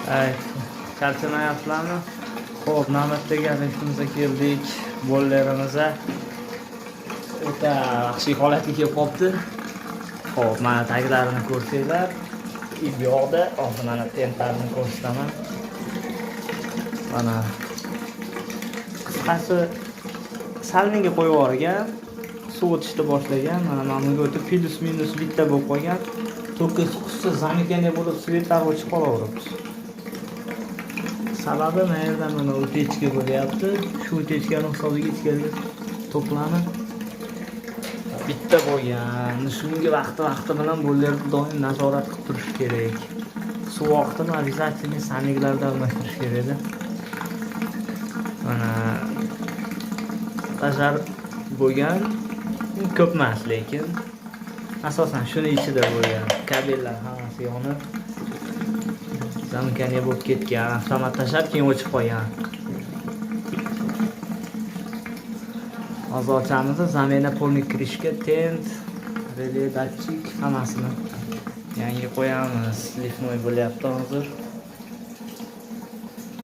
Ay, charchamayapsizlarmi? Xo'p, navbatdagi obyektimizga keldik. Bollarimiz o'ta vahshiy holatga kelib qolibdi. Xo'p, mana taglarini ko'rsanglar, bu yoqda hozir mana tentlarni ko'rsataman. Mana, qisqasi, сальник ga qo'yib yuborgan, suv o'tishni boshlagan. Mana bunga o'tib плюс минус bitta bo'lib qolgan. Tokka suqishsa, замыкание bo'lib, свет lar o'chib qolaveribdi. Sababi mana yerda mana утечка bo'lyapti. Shu утечка ni hisobiga ichkariga to'planib bitta bo'lgan. Shunga vaqti vaqti bilan bo'llarni doim nazorat qilib turish kerak. Suv oqdimi, обязательно сальник larni almashtirish kerakda. Mana, пожар bo'lgan, ko'p emas, lekin asosan shuni ichida bo'lgan. Kabellar hammasi yonib, замыкание bo'lib ketgan, avtomat tashlab, keyin o'chib qolgan. Hozir ochamiz, замена полный крышка, тент, реле, датчик, hammasini yangi qo'yamiz. Сливной bo'lyapti hozir.